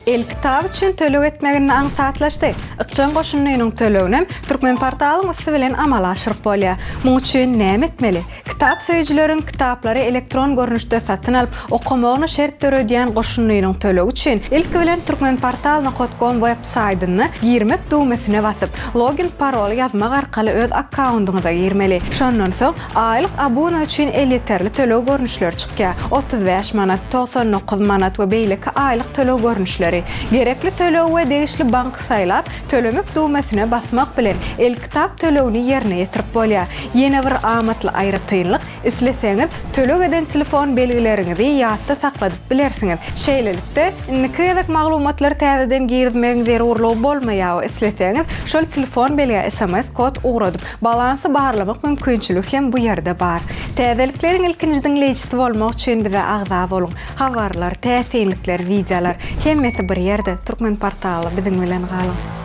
Elkitap üçin töleg etmek indi aňsatlaşdy. Ykjam goşundynyň töleginem Türkmenportalyň üsti bilen amala aşyryp bolýar. Muň üçin näme etmeli? Kitap söýüjileriň kitaplary elektron görnüşde satyn alyp, okamagyna şert döredýän goşundynyň tölegi üçin ilki bilen Turkmenportal nokat kom web saýtynda Girmek düwmesine basyp, login paroly ýazmak arkaly öz akkaundyňyza girmeli. Şondan soň, aýlyk abuna üçin elýeterli töleg görnüşleri çykýar, 35 manat, 99 manat we beýleki aýlyk töleg görnüşleri. Gerekli tölegi we degişli banky saýlap, Tölemek düwmesine basmak bilen, elkitap tölegini ýerine ýetirip bolýar. Ýene bir amatly aýratynlyk, isleseňiz, töleg eden telefon belgileriňizi ýatda sakladyp bilersiňiz. Şeýlelikde, indiki gezek maglumatlary täzeden girizmegiň zerurlygy bolmaýar we isleseňiz, şol telefon belgä sms kod ugradyp, balansy barlamak mümkinçiligi hem bu ýerde bar. Täzelikleriň ilkinji diňleýjisi bolmak üçin bize agza boluň! Habarlar, täsinlikler, wideolar, hemmesi bir ýerde, Türkmenportally biziň bilen galyň!